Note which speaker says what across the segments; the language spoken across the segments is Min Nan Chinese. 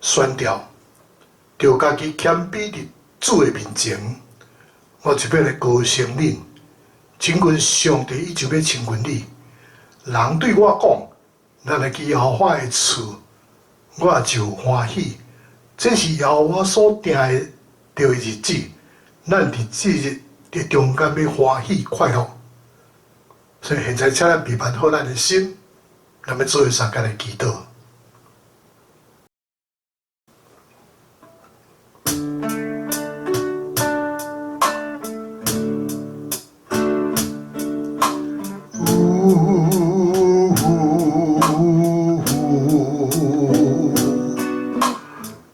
Speaker 1: 宣调，著家己谦卑佇主的面前，我就欲來高升恁，親近上帝，伊就欲親近你。人對我講，咱來去耶和華的厝，我就歡喜。這是耶和華所定的的日子，咱佇這日佇中間欲歡喜快樂。所以現在，請咱備辦好咱的心，咱欲做伙相共來祈禱。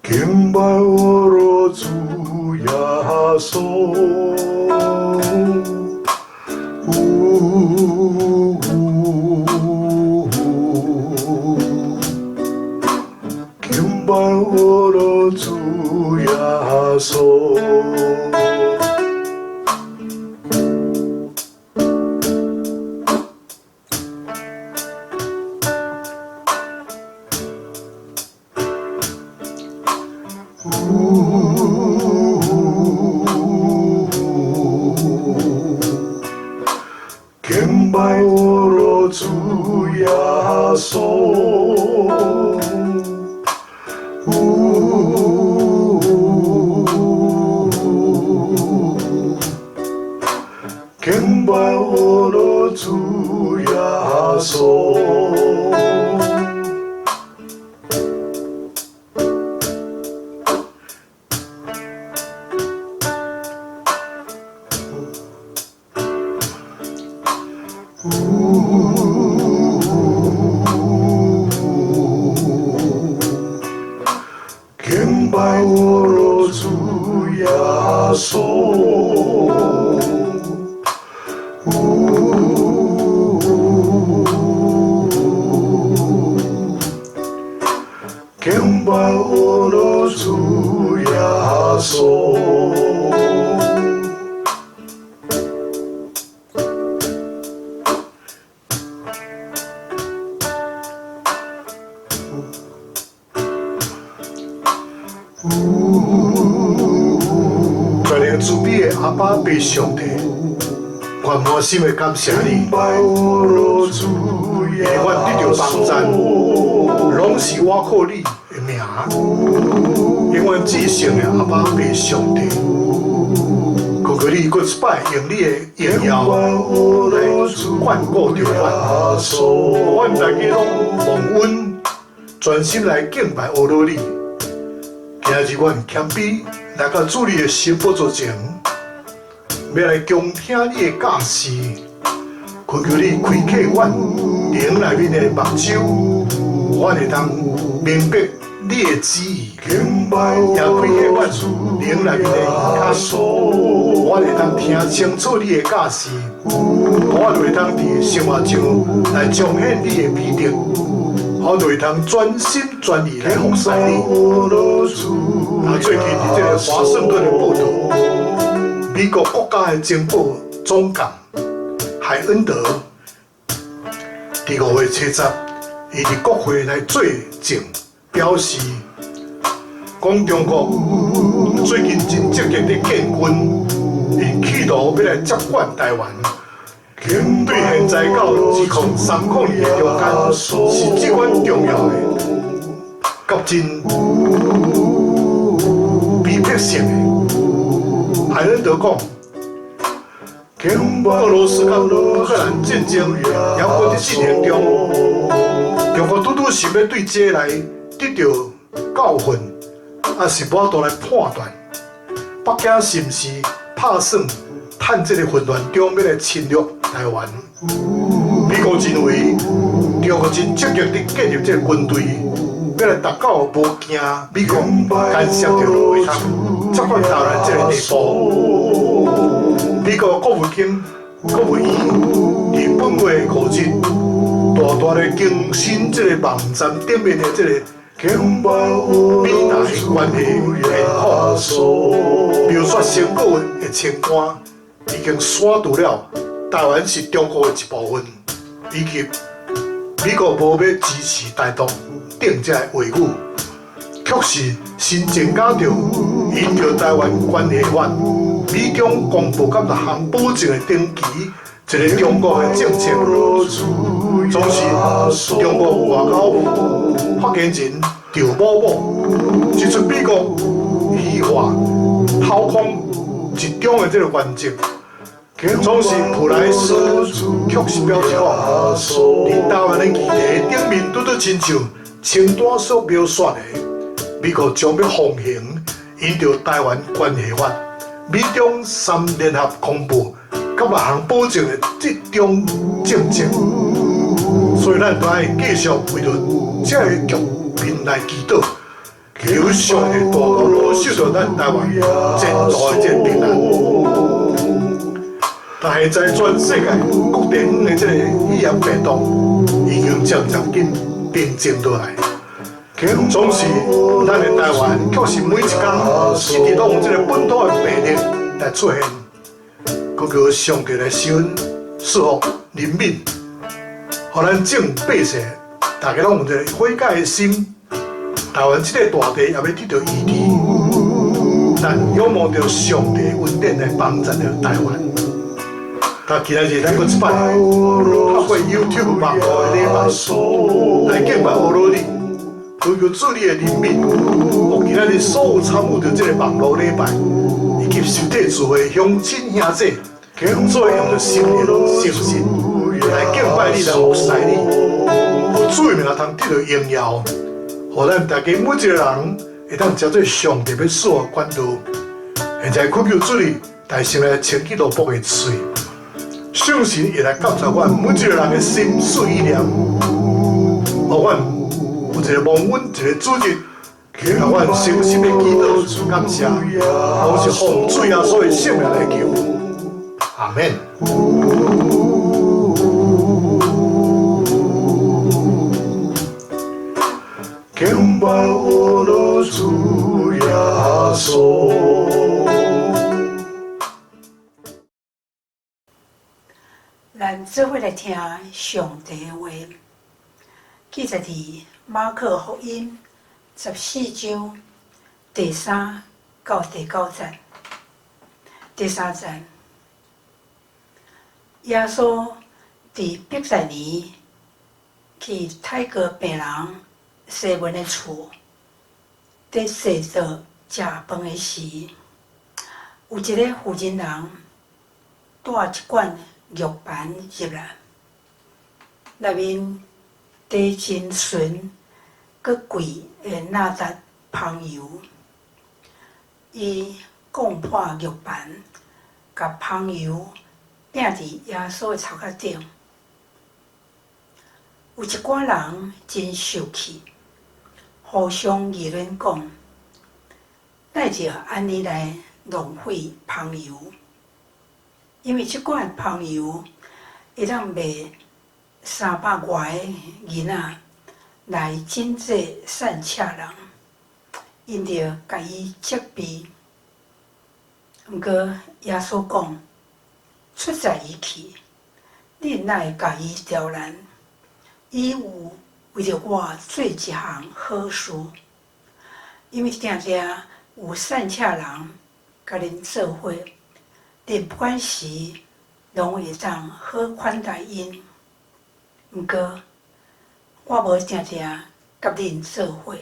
Speaker 2: 敬拜我的主耶穌，敬拜我的主耶穌。敬拜我的主耶穌，敬拜我的主耶穌。敬拜我的主耶穌，敬拜我的主耶穌。
Speaker 1: 全能慈悲的阿爸父上帝，我滿心的感謝你，因為阮得著幫贊，攏是倚靠你的名，永遠至聖的阿爸父上帝，懇求你閣一擺用你的榮耀來眷顧著阮，予阮大家攏忘恩，專心來敬拜阿羅你。今日阮謙卑來到主你的聖寶座前，欲來恭聽你的教示，懇求你開啟阮靈內面的目睭，阮會當明白你的旨意，也開啟阮靈內面的耳孔，阮會當聽清楚你的教示，我就會當佇生活上來彰顯你的美德。我就會當專心專意來服侍你。啊，最近佇這个華盛頓的報導，美國國家的情報總監海恩德，佇5月70，伊佇國會來作證，表示講中國最近真積極佇建軍，𪜶企圖欲來接管台灣。對現在到2030年的中間是至關重要的，佮真逼迫性的。海恩德講，今俄羅斯佮烏克蘭戰爭猶閣佇進行中，中國拄拄想欲對這來得著教訓，抑是無法度來判斷，北京是毋是拍算趁這个混亂中欲來侵略台灣？美國認為中國真積極佇建立這个軍隊，欲來達到無驚美國干涉著會通接管台灣這个地步。美國國務卿、國務院佇本月5日，大大的更新這个網站頂面的這个美台關係研報，描述成果的清單已經刪除了台灣是中國的一部分，以及美國無欲支持台獨等這个話語，卻是新增加著依著台灣關係法，美中公報佮六項保證的登記一个中國的政策。總是中國外交部發言人趙某某指出，美國虛化、掏空一中的這个原則。總是普萊斯卻是表示講，佇台灣的議題頂面拄拄親像清單所描述的，美國將欲奉行依著台灣關係法、美中三聯合公報佮六項保證的這種政策。所以咱都愛繼續為著這个局面來祈禱，求上帝大大保守著咱台灣前途的這个平安。但現在全世界各地方的這个肺炎病毒已經漸漸緊平靜落來，總是咱的台灣卻是每一工一直攏有這个本土的病例來出現，閣求上帝來施恩賜福憐憫，予咱眾百姓大家攏有一个悔改的心，台灣這个大地也欲得著醫治，咱仰望著上帝恩典來幫助著台灣。但今仔日咱閣一擺，透過 YouTube 網路的禮拜來敬拜阿羅你，祈求主你的憐憫，予今仔日所有參與著這个網路禮拜，以及實體聚會鄉親兄弟，做伙用著心靈誠實來敬拜你，來服侍你，予主的名通得著榮耀，予咱大家每一个人會當成做上帝欲賜的管道。現在懇求主你，大聲來清潔蘿蔔的喙。聖神會來監察阮每一个人的心思意念，予阮有一个蒙恩，一个主日，予阮誠心的祈禱感謝，攏是奉主耶穌的聖名來求，阿們。
Speaker 2: 敬拜我的主耶穌。
Speaker 3: 咱做伙來聽上帝的話，記載佇馬可福音14章第3到第9節。第三節，耶穌佇伯大尼去抬過病人西門的厝，佇坐著食飯的時，有一个婦人人帶一罐玉盤入來，內面貯真純閣貴的哪噠香油。伊摃破玉盤，共香油拚佇耶穌的頭殼頂。有一寡人真受氣，互相議論講：哪會著按呢來浪費香油？因為這罐香油會當賣300外个銀仔來賑濟散赤人，𪜶就共伊責備。毋過耶穌講：出載伊去，恁哪會共伊刁難？伊有為著我做一項好事，因為定定有散赤人共恁做伙。恁不管時攏會當好款待𪜶，毋過我無定定佮恁做伙。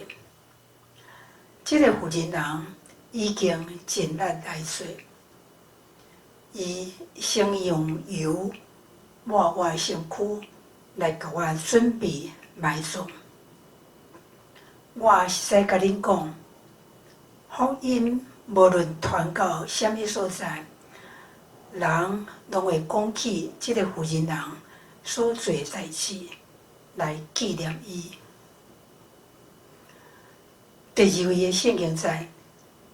Speaker 3: 這个婦人人已經盡力來做，伊先用油抹我的身軀，來共我準備埋葬。我實在共恁講，福音無論傳到啥物所在，人攏會講起這个婦人人所做的代誌，來紀念伊。第二位的聖經節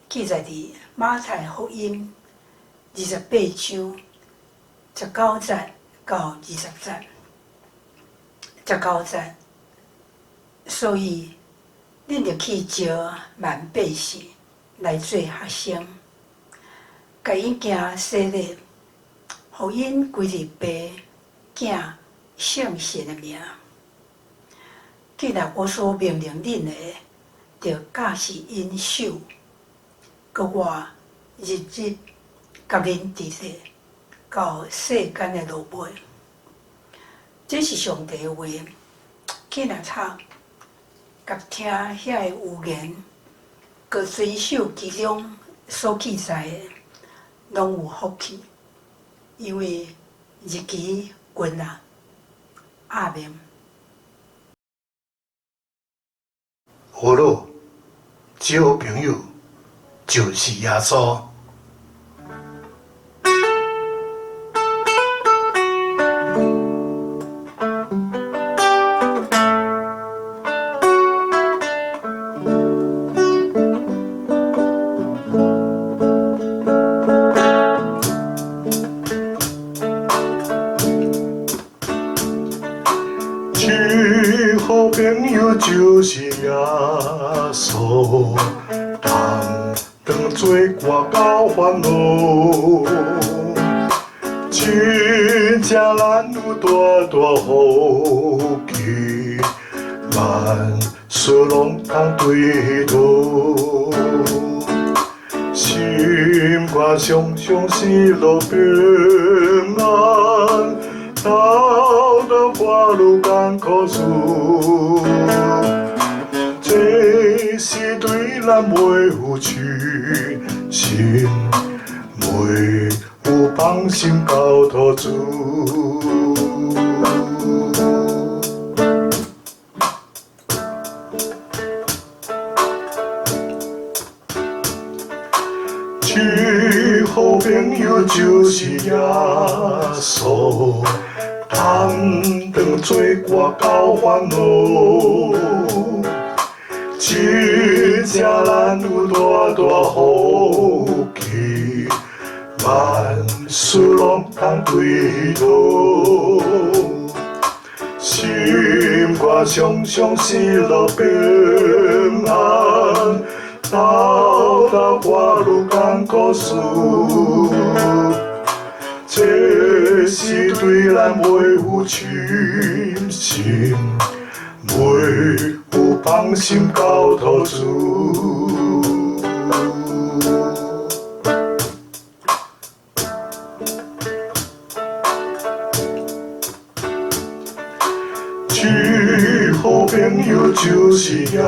Speaker 3: 記載佇馬太福音28章19節到20節。19節，所以恁著去招萬百姓來做學生，共𪜶行洗禮，予𪜶歸入父、囝、聖神的名。既然我所命令恁的，著教示𪜶守，閣我日日佮恁佇咧，到世間的落尾。這是上帝的話，囝若讀，佮聽遐个預言，閣遵守其中所記載的，攏有福氣，因為日期近啊。阿們。
Speaker 1: 好咯，這好朋友就是耶穌。
Speaker 2: 這好朋友就是耶穌，同當做伴到煩惱。真正咱有大大福氣，萬事攏通對討。心肝常常喜樂平安，斗斗看愈艱苦事，這是對咱袂有痴心，袂有放心交託主。這好朋友就是耶穌，同當做伴到煩惱。真正咱有大大福氣，萬事攏通對討。心肝常常喜樂平安，斗斗看愈艱苦事，這是對咱袂有痴心，袂有放心交託主。這好朋友就是耶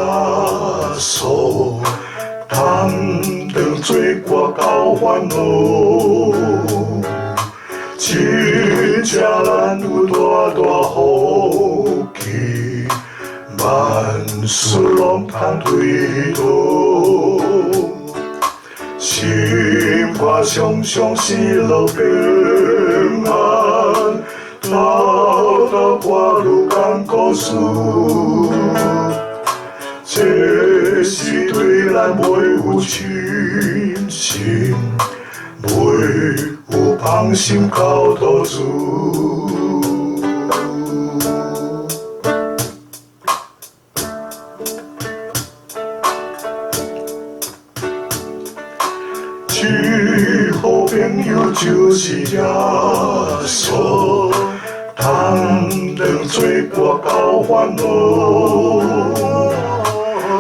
Speaker 2: 穌，同當做伴到煩惱。真正咱有大大福氣，萬事攏通對討。心肝常常喜樂平安，斗斗看愈艱苦事，這是對咱袂有痴心，袂有放心交託主。這好朋友就是耶穌，同當做伴到煩惱。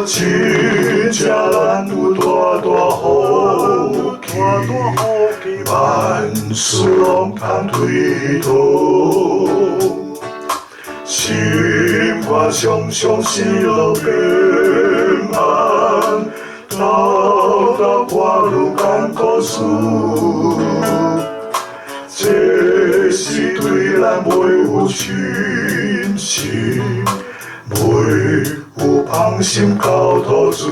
Speaker 2: 真正咱有大大福氣，萬事攏通對討。心肝常常喜樂平安，斗斗看愈艱苦事，信心，袂有放心交托主。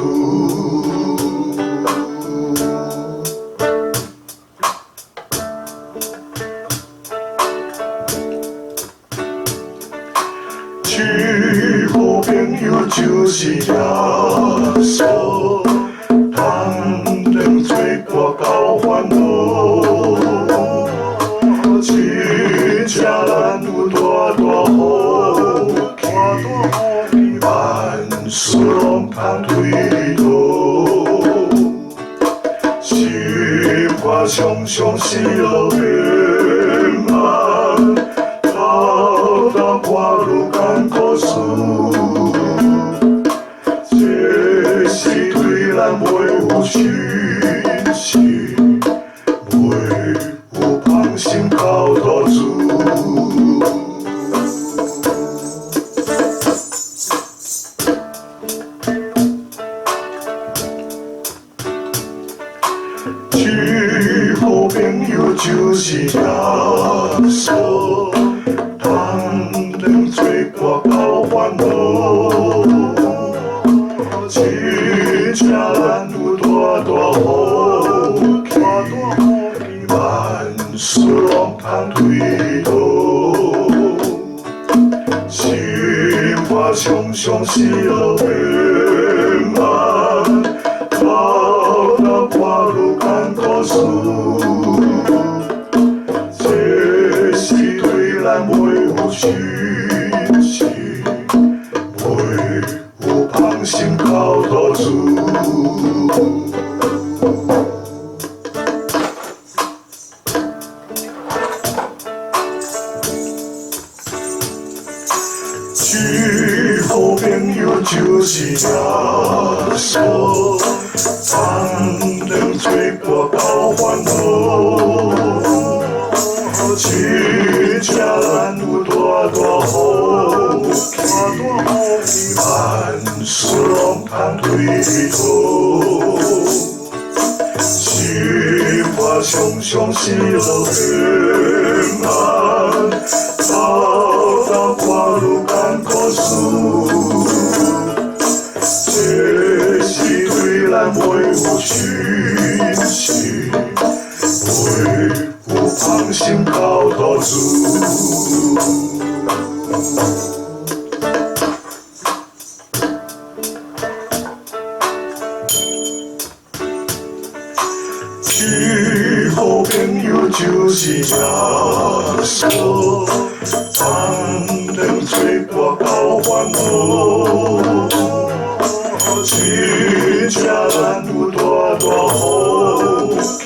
Speaker 2: 这好朋友就是耶稣，同当做伴到烦恼。真正咱有大大福气，万事拢通推托。心肝常常喜乐平安，斗斗看愈艰苦事，这是对咱袂有信心，袂有放心交托主。这好朋友就是耶稣，同当做伴到烦恼。真正咱有大大福气，万事拢通推托。心肝常常喜乐平安，斗斗看愈艰苦事，这是对咱袂有信心，袂有放心交托主。这好朋友就是耶稣，同当做伴到烦恼。真正咱有大大福气，万事拢通推托。心肝常常喜乐平安，斗斗看愈艰苦事，这是对咱袂有信心，袂有放心交托主。这好朋友就是耶稣，同当做伴到烦恼。真正咱有大大福气，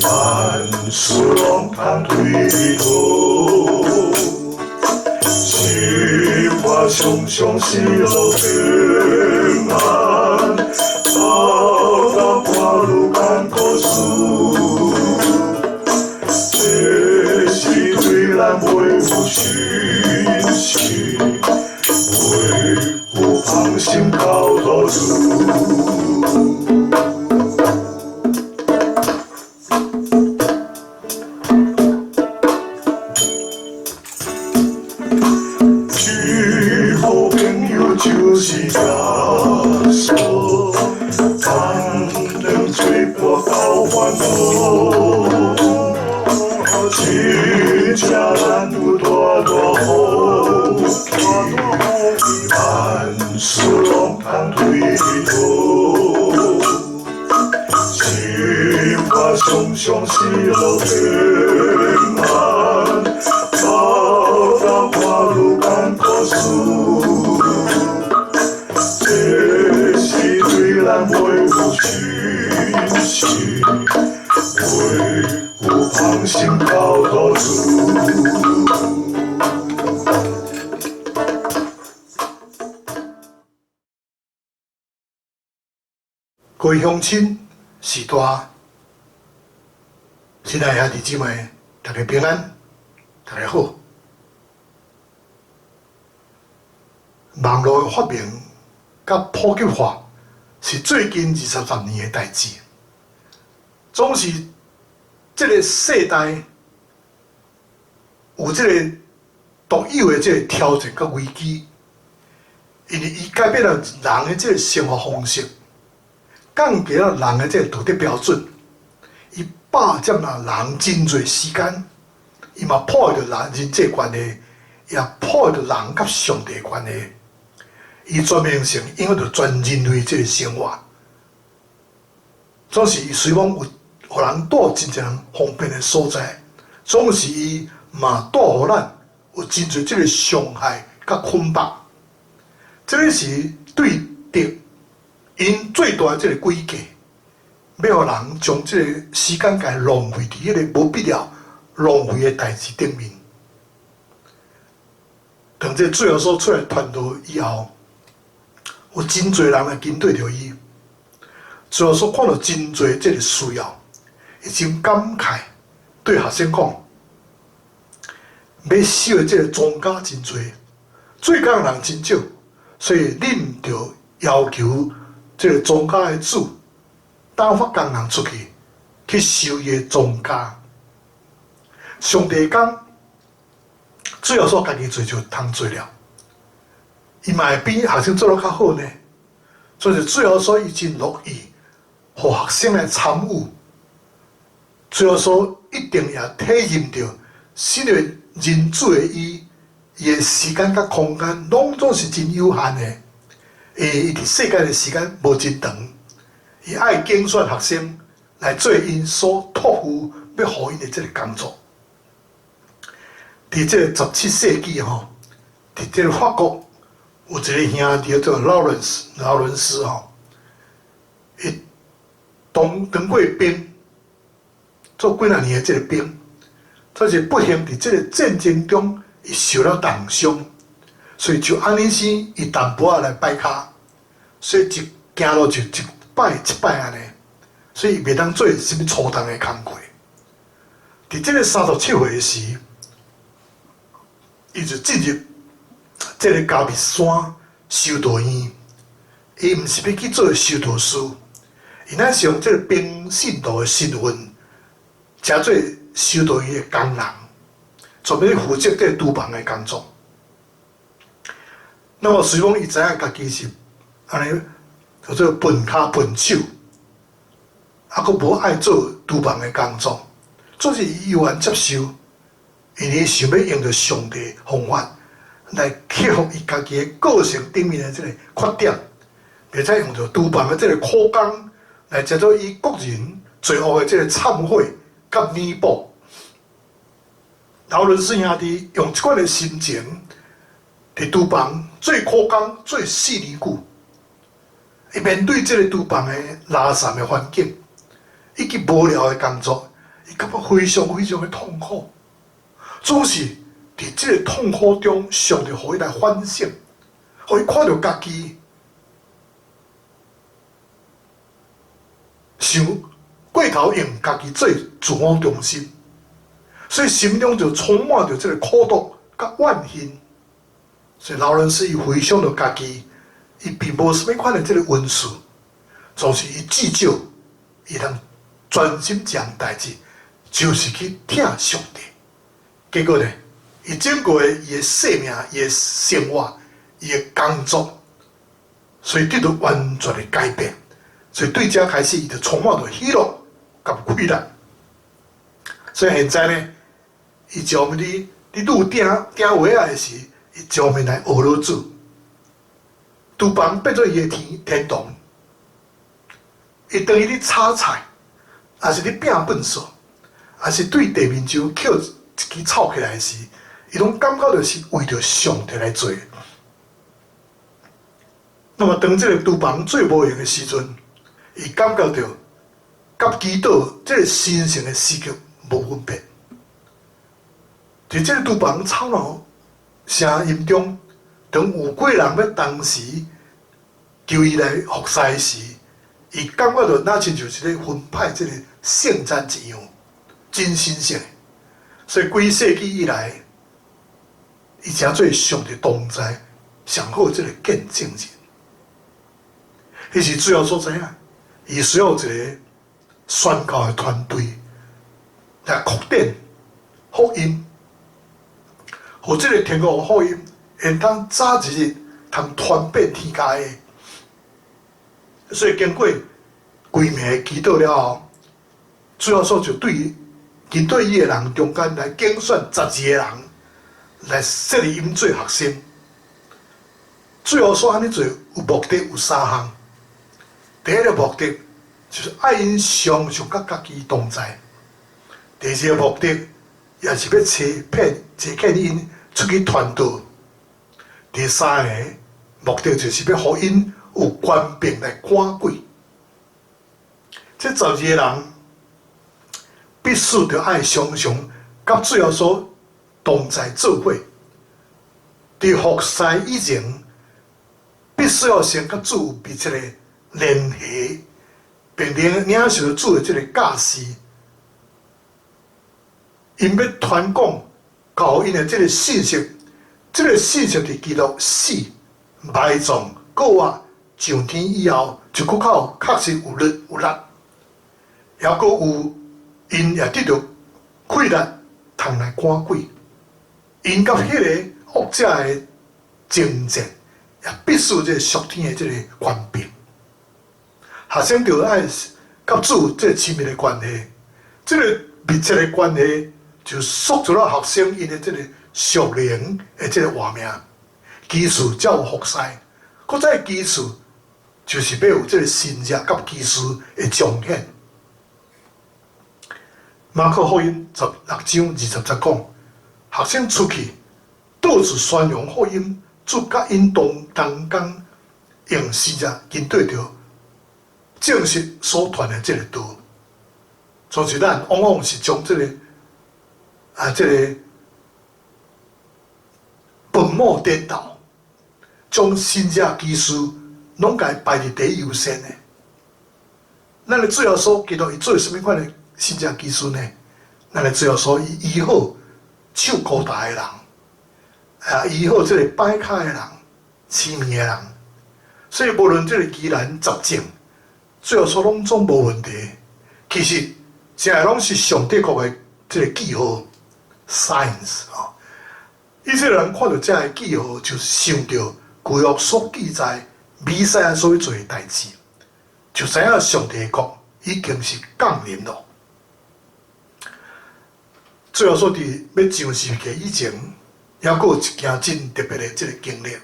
Speaker 2: 万事拢通推托。心肝常常喜乐平安，斗斗看愈艰苦事，这是对咱袂有信心，袂有放心交托主。这好朋友就是耶稣，同当做伴到烦恼。真正咱有大大福气，万事拢通推托。心肝常常喜乐平安，斗斗看愈艰苦事，这是对咱袂有信心，袂有放心交托主。
Speaker 1: 各位乡亲、序大，亲爱兄弟姊妹，大家平安，大家好。网路的发明佮普及化是最近20-30年的代誌，總是這个世代有這个獨有的這个挑戰佮危機，因為伊改變了人的這个生活方式，降低了人的這个道德標準，伊霸佔了人真濟時間，伊嘛破壞著人人際關係，也破壞著人佮上帝關係，伊全面性影響著全人類這个生活。總是伊雖罔有予人帶真濟人方便的所在，總是伊嘛帶予咱有真濟這个傷害佮捆綁。這个是對敵𪜶最大的這个詭計，欲予人將這个時間共浪費佇彼个無必要浪費的代誌頂面。當這個主耶穌出來傳道以後，有真濟人來跟綴著伊。主耶穌看著真濟這个需要，伊真感慨，對學生講：欲收的這个莊稼真濟，做工人真少，所以恁著要求這个莊稼的主，打發工人出去，去收伊的莊稼。上帝講，主耶穌家己做就通做了，伊嘛會比學生做得較好呢。所以主耶穌伊真樂意，予學生來參與。主耶穌一定也體認著，身為人子的伊，伊的時間佮空間攏總是真有限的。伊佇世間的時間無真長，伊愛揀選學生來做𪜶所託付欲予𪜶的這个工作。佇這个17世紀吼，佇這个法國有一个兄弟叫做勞倫斯，勞倫斯吼，伊當過兵，做幾若年的這个兵，但是不幸佇這个戰爭中，伊受了重傷，所以就按呢生伊淡薄仔來擺跤，所以一行路就一擺一擺按呢，所以伊袂當做啥物粗重的工課。佇這个37歲的時，伊就進入這个加密山修道院，伊毋是欲去做修道士，伊乃是用這个平信徒的身份，成做修道院的工人，專門負責這个廚房的工作。那麼雖講伊知影家己是按呢叫做笨跤笨手，啊，閣無愛做廚房的工作，總是伊猶原接受，因為伊想欲用著上帝方法來克服伊家己的個性頂面的這个缺點，並且用著廚房的這个苦工來成做伊個人罪惡的這个懺悔佮彌補。勞倫斯兄弟用這款的心情，佇廚房做苦工做4年久，伊面對這个廚房的垃圾的環境，以及無聊的工作，伊感覺非常非常的痛苦。總是佇這个痛苦中，上帝予伊來反省，予伊看著家己，想過頭用家己做自我中心，所以心中就充滿著這个苦毒佮怨恨。所以勞倫斯伊回想著家己，伊並無啥物款的這个恩賜，總是伊至少伊通專心一項代誌，就是去疼上帝。結果呢，伊整個伊的生命、伊的生活、伊的工作，所以得到完全的改變。所以對這開始，伊就充滿著喜樂佮快樂。所以現在呢，伊將你愈訂訂位仔的時，伊將面來學老主，廚房變做伊的天堂。伊當伊咧炒菜，抑是咧拚糞掃，抑是對地面上抾一支草起來時，伊攏感覺著是為著上帝來做。那麼當這个廚房最無閒的時陣，伊感覺著佮祈禱這个神聖的時刻無分別。佇這个廚房吵鬧聲音中，當有幾人欲同時求伊來服侍時，伊感覺著若親像一个分派這个聖餐一樣，真神聖。所以幾世紀以來，伊成做上帝同在上好這个見證人。彼時主耶穌知影，伊需要一个宣教的團隊來擴展福音，予這个天國福音會當早一日通傳遍天下的。所以經過規暝祈禱了後，主耶穌就對跟對伊的人中間來揀選12個人來設立𪜶做學生。主耶穌按呢做有目的有三項。第一个目的就是愛𪜶常常佮家己同在。第二个目的也是欲差遣差遣𪜶出去傳道。第三个目的就是欲予𪜶有權柄來趕鬼。這12個人必須著愛常常佮主耶穌同在做伙。佇服侍以前，必須要先佮主有密切的聯繫，並領受主的這个教示。𪜶欲傳講交予𪜶的這个信息，這个信息佇基督死、埋葬、復活、上天以後，就閣較確實有力有力，抑閣有𪜶也得著氣力，通來趕鬼。𪜶佮彼个惡者的爭戰，也必須這个屬天的這个權柄。學生著愛佮主這个親密的關係，這个密切的關係就塑造了學生𪜶的這个屬靈的這个活命。其次才有服侍，閣再其次就是欲有這个神蹟佮奇事的彰顯。馬可福音16章20節講，學生出去到處宣揚福音，主佮𪜶同同工，用神蹟跟綴著證實所傳的這个道。總是咱往往是將這个啊，這个本末顛倒，將神蹟奇事攏共排佇第一優先的。咱的主耶穌基督伊做啥物款的神蹟奇事呢？咱的主耶穌伊醫好手孤焦的人，啊，醫好這個跛跤的人、痴迷的人，所以無論這個疑難雜症，主耶穌攏總無問題。其實，這個攏是上帝國的這個記號，signs 哦。以色列人看著這个記號，就想著舊約所記載彌賽亞所欲做的代誌，就知影上帝的國已經是降臨囉。主耶穌佇欲上十字架以前，猶閣有一件真特別的這个經歷。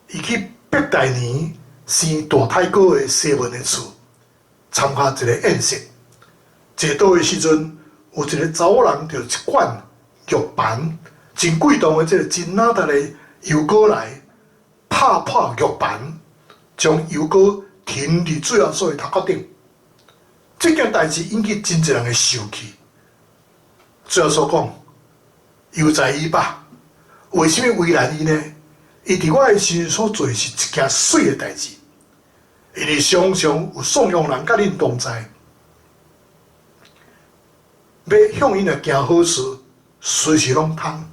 Speaker 1: 伊去伯大尼生大太哥的西門的厝，參加一个宴席。坐桌的時陣，有一个查某人提一罐玉盤，真貴重的這个真哪噠的油膏來拍破玉盤，將油膏淋佇主耶穌的頭殼頂。這件代誌引起真濟人的生氣。主耶穌講：由在伊吧，為啥物為難伊呢？伊佇我的身所做是一件媠的代誌，因為常常有散養人佮恁同在，欲向𪜶來行好事，隨時攏通。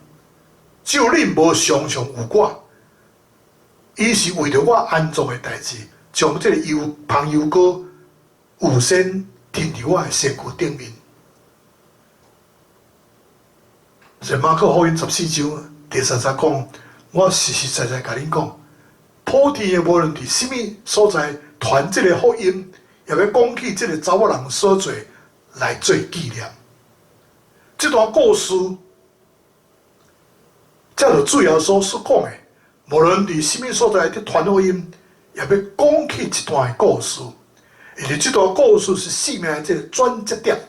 Speaker 1: 只有恁無常常有我，伊是為著我安葬的代誌，將這个油香油膏預先淋佇我的身軀頂面。在馬可福音14章第三節講：我實實在在共恁講，普天的無論佇啥物所在傳這个福音，也欲講起這个查某人所做來做紀念。這段故事，這就主耶穌所講的，無論佇啥物所在佇傳福音，也欲講起這段的故事，因為這段故事是生命的這个轉折點。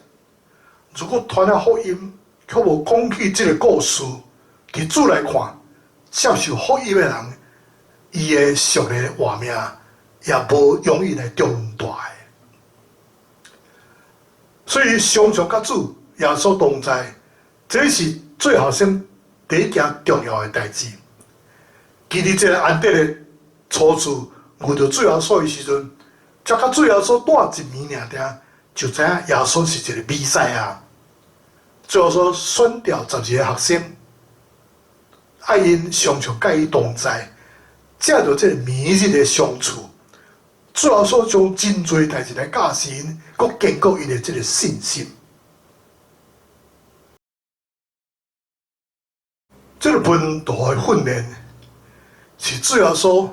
Speaker 1: 如果傳了福音，卻無講起這个故事，佇主來看，接受福音的人，伊的屬靈活命也無容易來中斷。所以常常佮主耶穌同在，這是做學生第一件重要的代誌。其實這个安德烈初次遇著主耶穌的時陣，才佮主耶穌蹛一暝爾爾，就知影耶穌是一个彌賽亞。主耶穌選調12個學生，愛𪜶常常佮伊同在，藉著這个暝日的相處，主耶穌將真濟代誌來教示𪜶，閣堅固𪜶的這个信心。這个門徒的訓練是主耶穌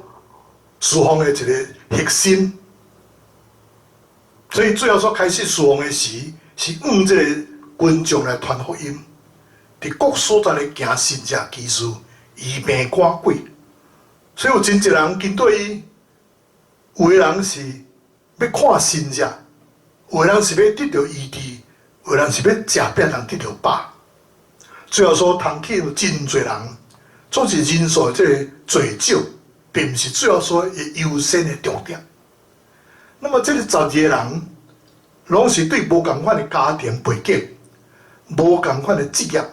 Speaker 1: 事奉的一个核心，所以主耶穌開始事奉的時，是向這个群眾來傳福音，佇各所在咧行神蹟奇事，醫病趕鬼。所以有真濟人跟隨伊，有的人是欲看神蹟，有的人是欲得著醫治，有的人是欲食餅通得著飽。主耶穌通去有真濟人，總是人數的這个濟少，並毋是主耶穌的優先的重點。那麼這个12个人，攏是對無仝款的家庭背景、無仝款的職業。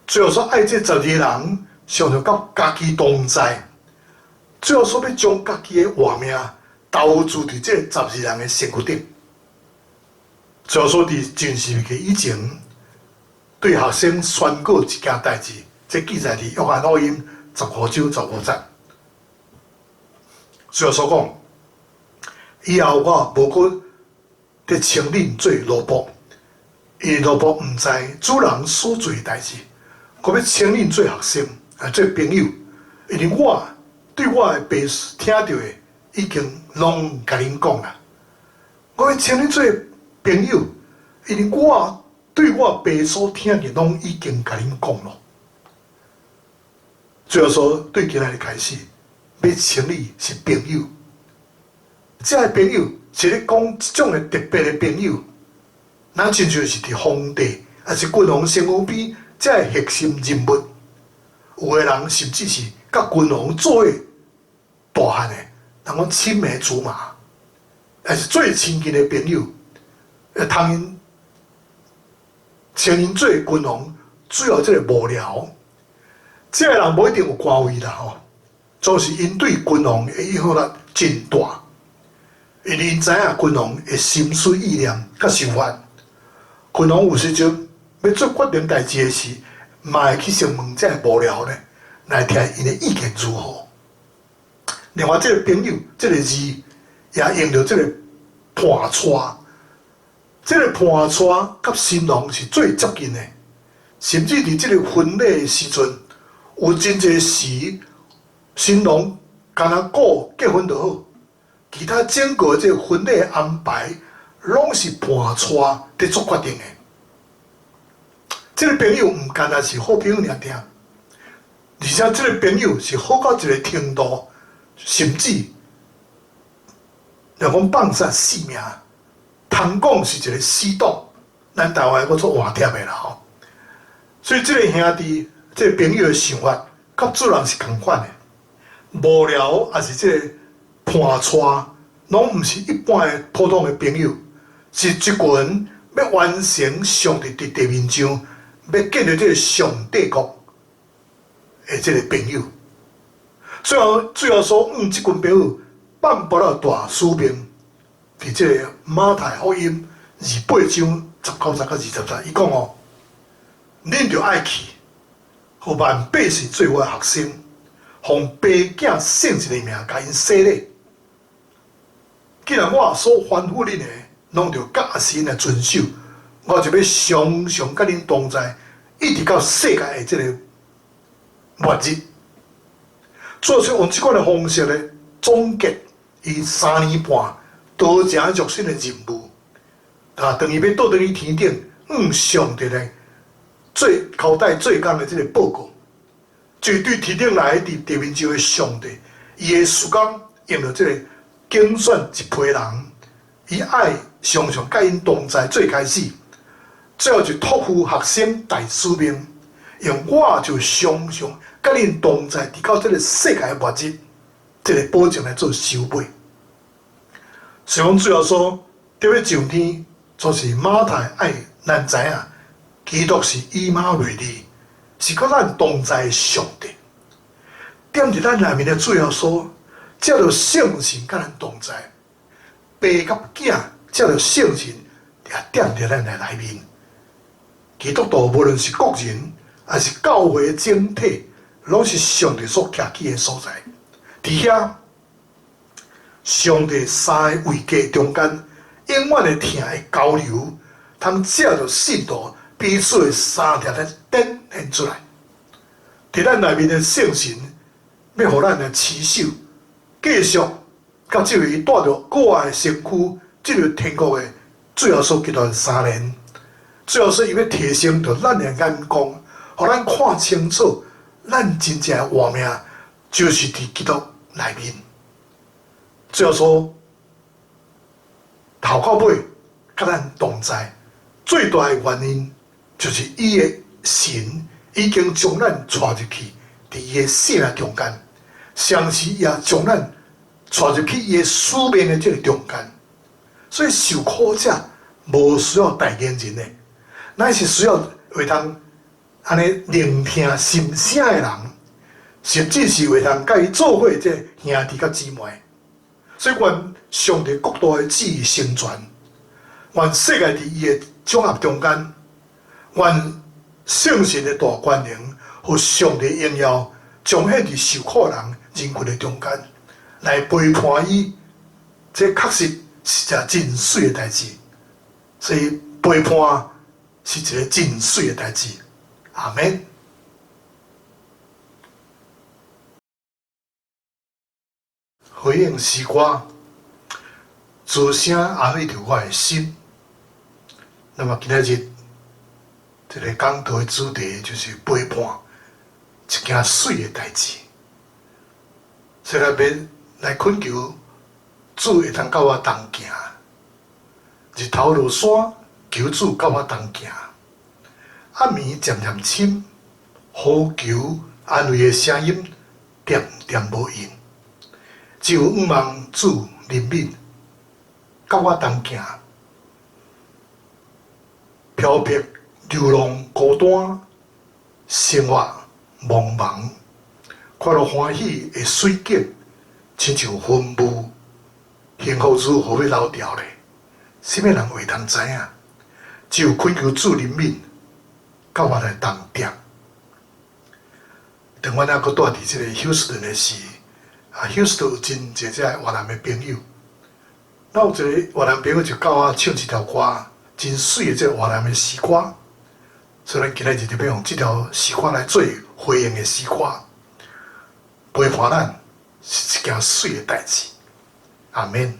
Speaker 1: 主耶穌愛這十二個人，常常佮家己同在。主耶穌欲將家己的活命投注佇這十二人的身軀頂。主耶穌佇進十字架以前，對學生宣告一件代誌，這記載佇約翰福音15章15節。主耶穌講：以後我無閣佇稱恁做奴僕，因為奴僕毋知主人所做的代誌。我欲稱恁做學生，啊，做朋友，因為我對我的爸聽著的已經攏共恁講啦。我欲稱恁做朋友，因為我對我爸所聽的攏已經共恁講囉。主耶穌對今仔日開始，欲稱你是朋友。這个朋友是咧講這種的特別的朋友，若親像是佇皇帝，抑是君王身軀邊這个核心人物。有的人甚至是佮君王做伙大漢的，人講青梅竹馬，抑是最親近的朋友，通𪜶稱𪜶做君王主要這个幕僚，這个人無一定有官位啦吼，總是𪜶對君王的影響力真大，因為𪜶知影君王的心思意念佮想法，君王有時陣欲做決定代誌的時，嘛會去先問這个幕僚咧，來聽𪜶的意見如何。另外，這个朋友這个字也用著這个伴帶，這个伴帶佮新郎是最接近的，甚至佇這个婚禮的時陣，有真濟時新郎干焦顧結婚就好，其他整個這个婚禮的安排，攏是伴帶佇做決定的。這个朋友毋干焦是好朋友爾爾，而且這个朋友是好到一个程度，甚至若講放殺性命，通講是一个死黨，咱台灣閣做換帖的啦吼。所以這个兄弟、這个朋友的想法，佮主人是仝款的。幕僚抑是這个伴帶，攏毋是一般的普通的朋友，是一群欲完成上帝佇地面上欲建立這个上帝國的這个朋友。最後，主耶穌向這群朋友頒布了大使命，佇這个馬太福音28章19節到20節，伊講哦，恁著愛去，予萬百姓做我的學生，奉爸囝聖神的名共𪜶洗禮。既然我所吩咐恁的，攏著教示𪜶來遵守，我就欲常常佮恁同在，一直到世界的這个末日。主耶穌用這款的方式咧，總結伊3年半道成肉身的任務。啊，當伊欲倒轉去天頂，向上帝來做交代做工的這个報告，就對天頂來佇地面上的上帝，伊的時間用著這个揀選一批人，伊愛常常佮𪜶同在做開始，最後就託付學生大使命，用我就常常佮恁同在，直到這个世界末日，這个保證來做收尾。所以講主耶穌佇欲上天，就是馬太愛咱知影，基督是以馬內利，是佮咱同在的上帝。踮佇咱內面的主耶穌，藉著聖神佮咱同在，爸佮囝藉著聖神也踮佇咱的內面。基督徒無論是個人，抑是教會的整體，攏是上帝所徛起的所在。佇遐，上帝三个位格中間，永遠會疼的交流，通藉著信徒彼此的相疼來展現出來。佇咱內面的聖神，欲予咱來持守，繼續佮這位帶著可愛的身軀進入天國的主耶穌基督3年。主耶穌伊欲提升著咱的眼光，予咱看清楚，咱真正的活命就是佇基督內面。主耶穌頭到尾佮咱同在，最大的原因就是伊的神已經將咱帶入去佇伊的生命中間，同時也將咱帶入去伊的使命的這個中間。所以受苦者無需要代言人的，乃是需要會當按呢聆聽心聲的人，甚至是會當佮伊做伙這兄弟佮姊妹。所以，願上帝國度的旨意成全，願世界佇伊的掌握中間，願聖神的大權能予上帝榮耀彰顯佇受苦人人群的中間，來陪伴伊。這確實是一件真媠的代誌，所以陪伴是一个真媠的代誌。阿們。回應詩歌，主聲安慰著我的心。那麼今仔日這個講道的主題就是陪伴，一件媠的代誌。所以咱欲來懇求主會當佮我同行，日頭落山，求主佮我同行。暗暝漸漸深，呼求安慰的聲音，恬恬無應。只有仰望主憐憫，佮我同行。飄泊流浪孤單，生活茫茫，快樂歡喜的水景，親像雲霧，幸福如何欲流掉咧？啥物人會當知影？只有懇求主憐憫，佮我來同踮。當阮猶閣住佇這個休斯頓的時，啊，休斯頓有真濟這個越南的朋友。那有一個越南朋友就教我唱這條歌，真媠的這個越南的詩歌。所以咱今仔日就欲用這條詩歌來做回應的詩歌，陪伴咱是一件媠的代誌。阿們。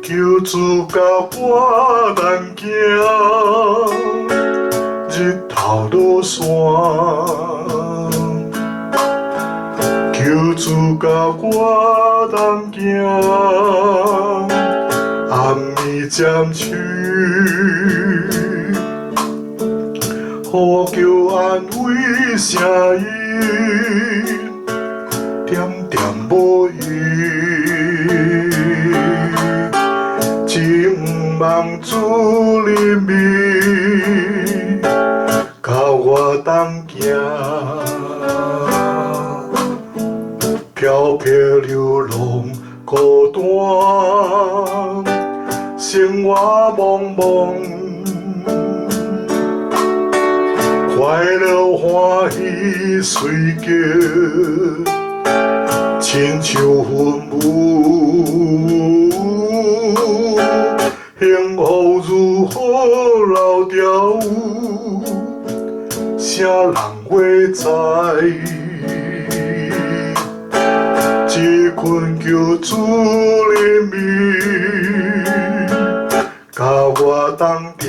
Speaker 2: 求主佮我同行，日頭落山。求主佮我同行，暗暝漸深，呼求安慰聲音，恬恬無閒。只仰望主憐憫，佮我同行，飄泊流浪孤單，生活茫茫，快樂歡喜隨景，親像雲霧。幸福如何流掉？啥人會知？只懇求主憐憫，佮我同踮。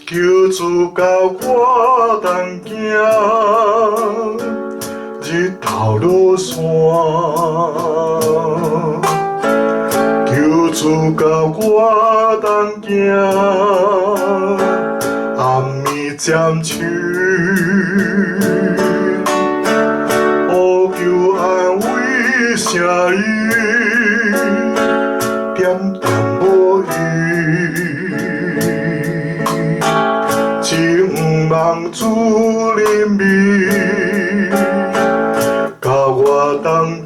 Speaker 2: 求主佮我同行，日頭落山。求主佮我同行，暗暝漸深，呼求安慰聲音，恬恬無閒。只仰望主憐憫，佮我同行。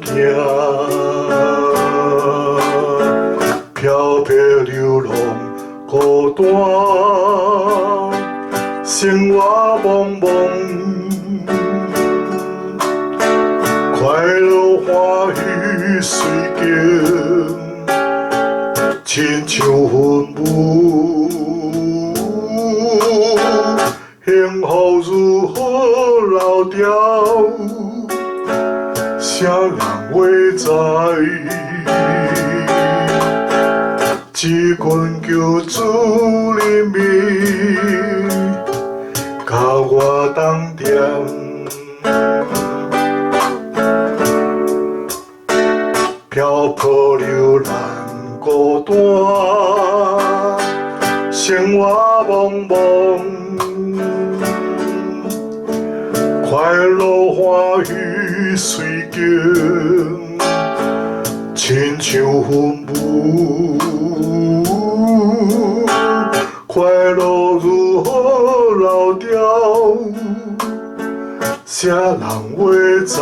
Speaker 2: 老調，啥人會知？只困求主憐憫，共我同踮。漂泊流浪孤單，生活茫茫，快樂歡喜隨境，親像雲霧，快樂如何老掉，啥人會知？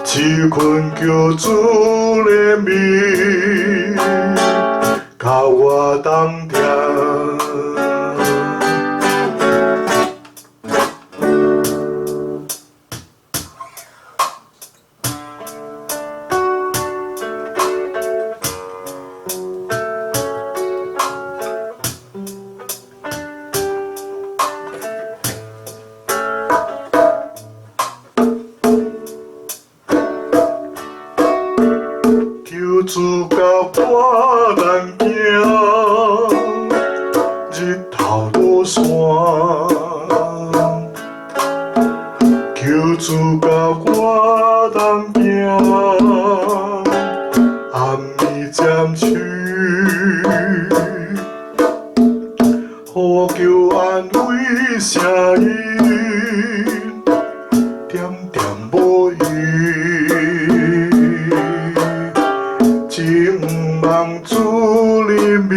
Speaker 2: 只困求主憐憫，共我同踮。求主共我同行，日頭落山。求主共我同行，暗暝占手，呼求安慰聲音，點點無閒。只望主憐憫，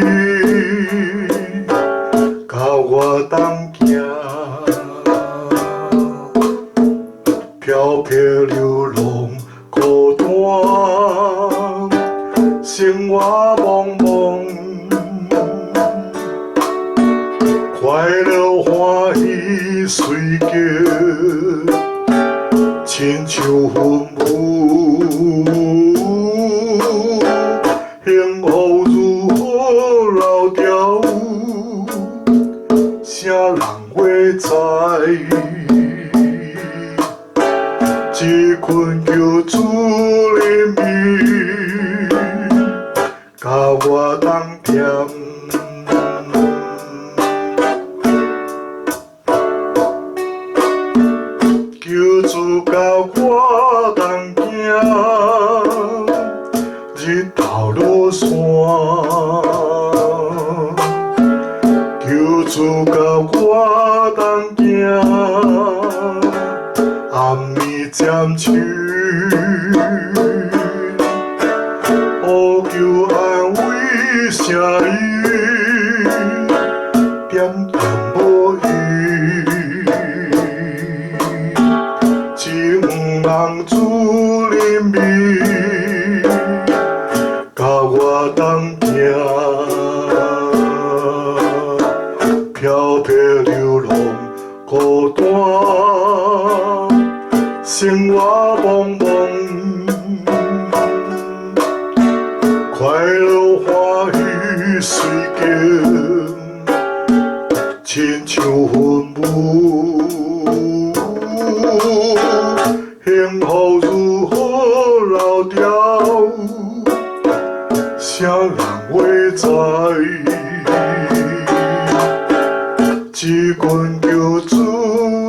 Speaker 2: 共我同行。飄泊流浪孤單，生活茫茫，快樂歡喜隨境，親像雲霧，幸福如何老掉，啥人會知？只困求主憐憫，共我同踮。求主共我同行，日頭落山。求主共我同行，暗暝占手，呼求安慰聲音，點點無閒。只望主憐憫，共我同行。飄泊流浪孤單，生活茫茫，快樂歡喜隨境，親像雲霧，幸福如何老掉，啥人會知？只困求主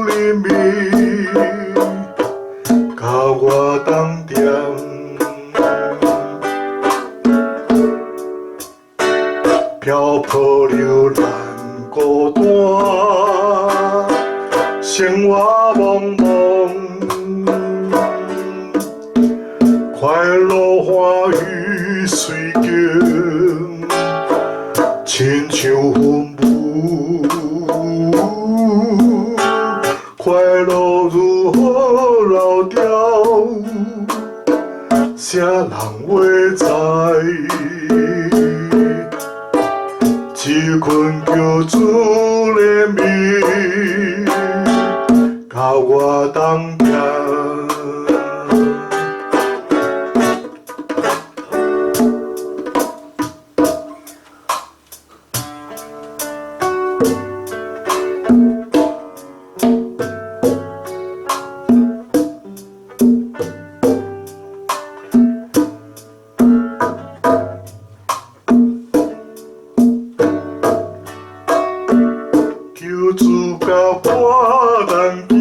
Speaker 2: 憐憫，共我同踮。漂泊流浪孤單，生活茫茫，快樂歡喜隨境，親像雲霧，快樂如何老掉，啥人會知？只困求主憐憫，共我同踮。我同行，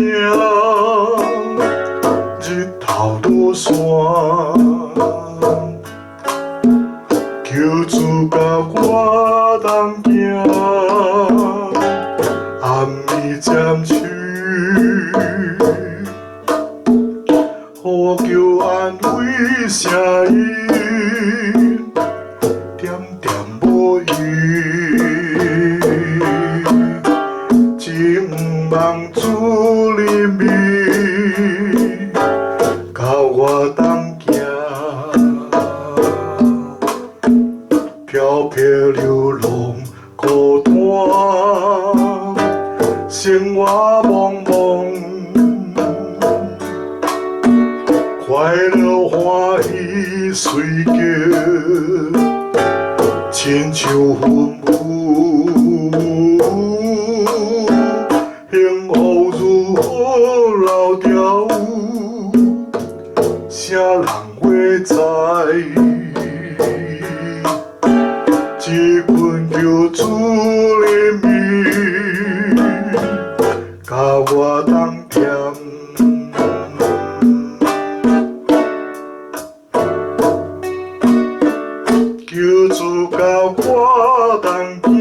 Speaker 2: 日头落山。求主佮我同行，暗暝占手，呼求安慰声音，点点无闲，只毋望主怜悯，佮我同行，飘泊流浪孤单，生活茫茫，快乐欢喜随行，亲像云雾，幸福如何老掉，啥人会知？只恳求主怜悯，佮我同踮。求主佮我同行，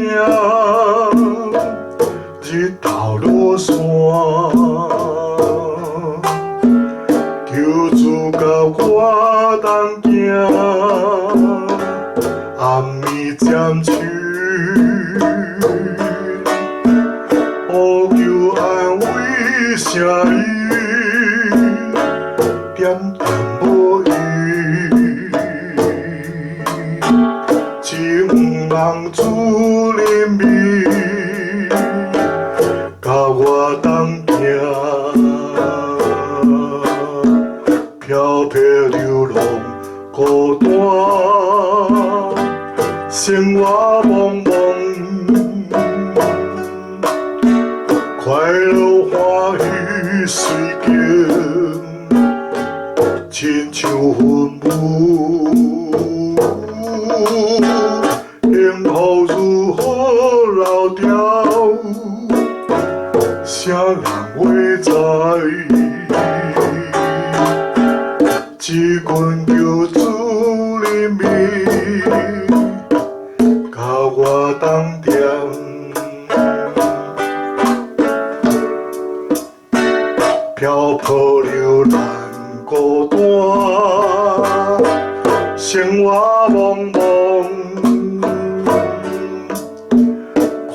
Speaker 2: 日头落山。求主佮我同行，暗暝占手，呼求安慰声音，点点无闲，只毋望主怜悯，佮我同行，飘泊流浪孤单，生活茫茫，快乐欢喜随行，亲像云雾，幸福如何老掉，啥人会知？只恳求主怜悯，佮我同踮。飘泊流浪孤单，生活茫茫，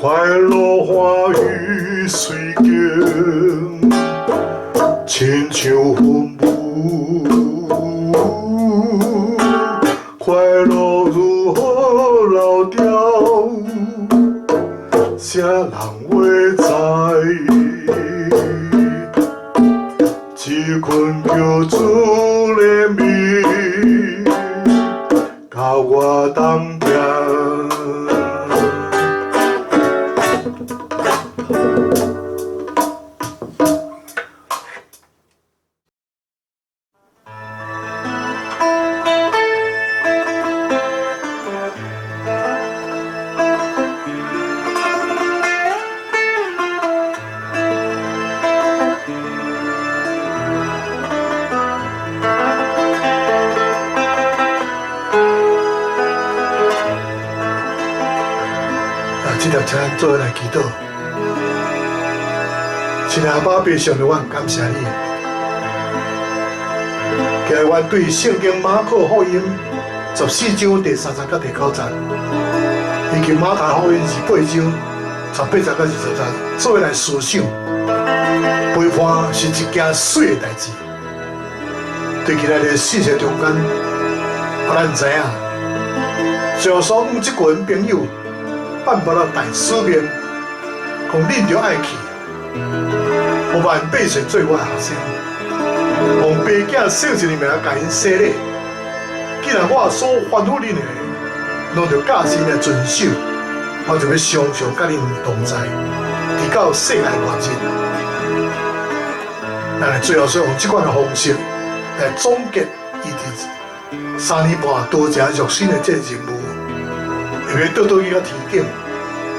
Speaker 2: 快乐欢喜随行，亲像云雾，快乐如何老掉，啥人会知？只恳求主怜悯，佮我同行。
Speaker 1: 这条请咱做伙来祈祷。亲爱的阿爸父上帝，我感谢你。今日我对圣经马可福音14章第3节到第9节，以及马太福音28章18节到20节，做伙来思想。陪伴是一件媠的代志。对今日的世界中间，咱知影，耶稣向这群朋友颁布了大使命，讲恁著爱去，予万百姓做我的学生，用父子圣神的名共𪜶洗礼。既然我所吩咐恁的，拢著教训来遵守，我就欲常常佮恁同在，直到世界末日。咱来最后说用这款的方式来总结伊伫3年半道成肉身的这个任务，会欲倒转去到天顶，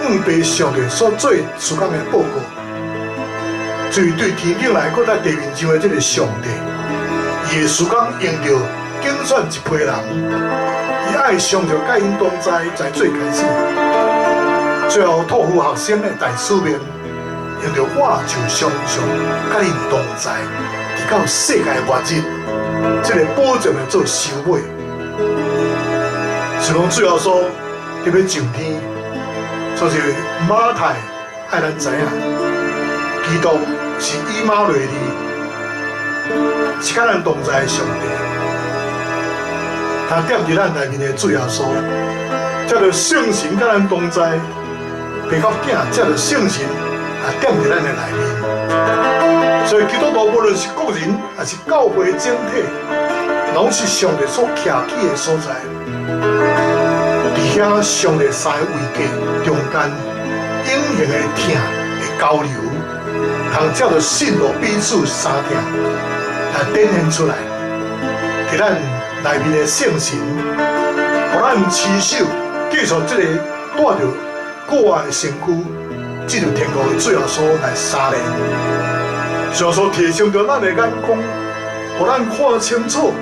Speaker 1: 向父上帝所做事工的报告。这位對天頂來閣佇地面上的這个上帝，伊的時間用著揀選一批人，伊愛上著佮𪜶同在，才做開始。最後託付學生的大使命，用著我就常常佮恁同在，直到世界末日，這个保證來做收尾。像講主耶穌欲上天，所以馬太愛咱知影，基督是以馬內利，是佮咱同在的上帝。他踮佇咱內面的主耶穌，藉著聖神佮咱同在，爸佮囝藉著聖神也踮佇咱的內面。所以基督徒無論是個人，抑是教會整體，攏是上帝所徛起的所在。佇遐上帝三个位格中間，永恆的疼的交流，通藉著信賴彼此相疼來展現出來。佇咱內面的聖神，予咱持守繼續這个帶著國愛的身軀進入天國的主耶穌來相連。主耶穌提升著咱的眼光，予咱看清楚，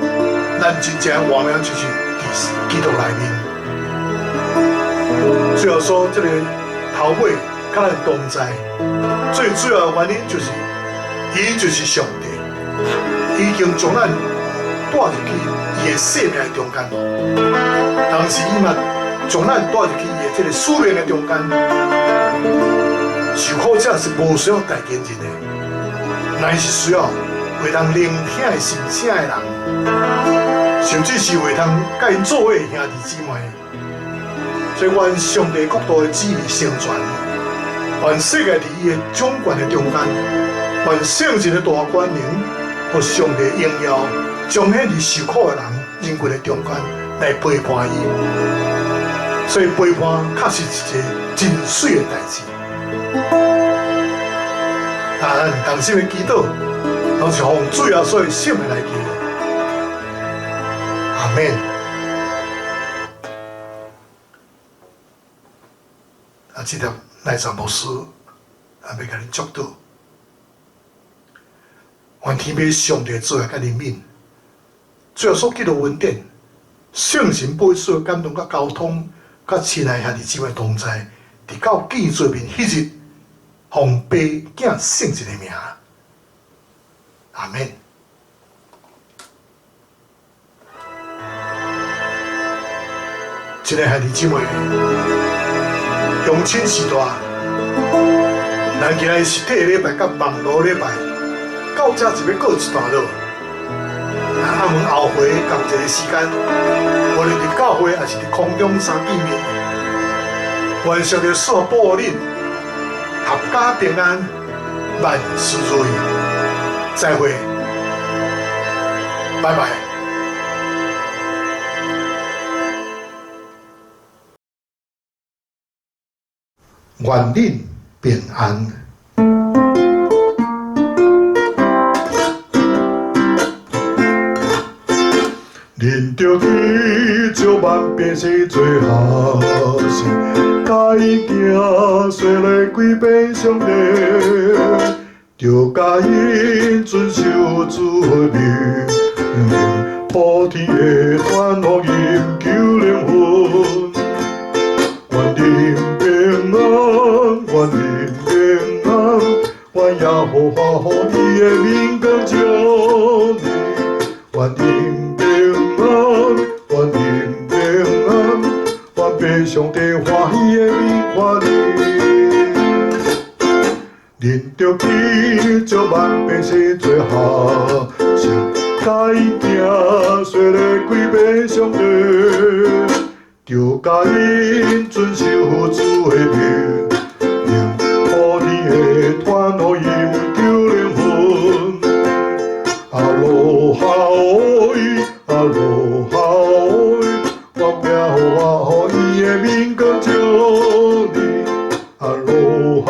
Speaker 1: 咱真正的活命就是佇基督內面。主耶穌這个頭尾佮咱同在，最主要的原因就是，伊就是上帝，已經將咱帶入去伊的生命的中間，同時伊嘛將咱帶入去伊的這个使命的中間。受苦者是無需要代言人的，乃是需要會當聆聽的心聲的人，甚至是會當佮𪜶做伙的兄弟姊妹。所以，願上帝國度的旨意成全，願世界佇伊的掌權的中間，願聖神的大權能予上帝榮耀彰顯佇受苦的人人群的中間來陪伴伊。所以陪伴確實是一個真媠的代誌。啊，咱同心的祈禱，攏是奉主耶穌的聖名來求。阿們。啊，這粒內藏牧師也欲共恁祝禱，願天父上帝慈愛佮憐憫，主耶穌基督恩典，聖神保惠師的感動佮交通，佮親愛兄弟姊妹同在，直到見主面彼日，奉爸囝聖神的名，阿們。親愛兄弟姊妹，鄉親時代，咱今日實體禮拜佮網路禮拜，到這就欲告一段落。啊，暗暝後回仝一个時間，無論佇教會抑是佇空中相見面，願上帝賜福保護恁，闔家平安，萬事如意。再會，拜拜。願恁平安。
Speaker 2: 恁著去招萬百姓做學生，教𪜶行洗禮歸變上帝，著教𪜶遵守主的命令，普天的傳福音救靈魂。願恁平安，願恁平安，願耶和華予伊的面光照你，願恁平安，願恁平安，願父上帝歡喜的面看你。恁著去招萬百姓做學生，教𪜶行洗禮歸變上帝，著教𪜶遵守主的命令，普天的傳福音救靈魂。阿羅哈喂，阿羅哈喂，願耶和華予伊的面光照你。阿羅哈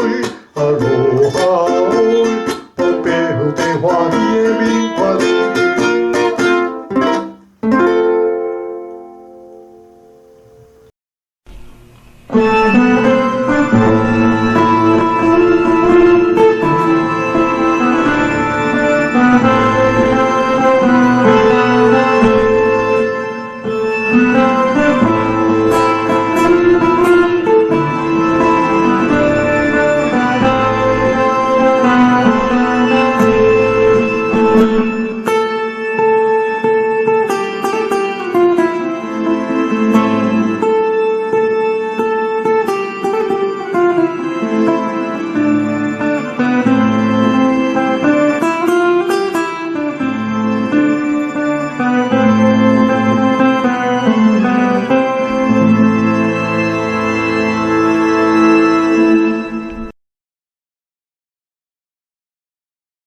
Speaker 2: 喂，阿羅哈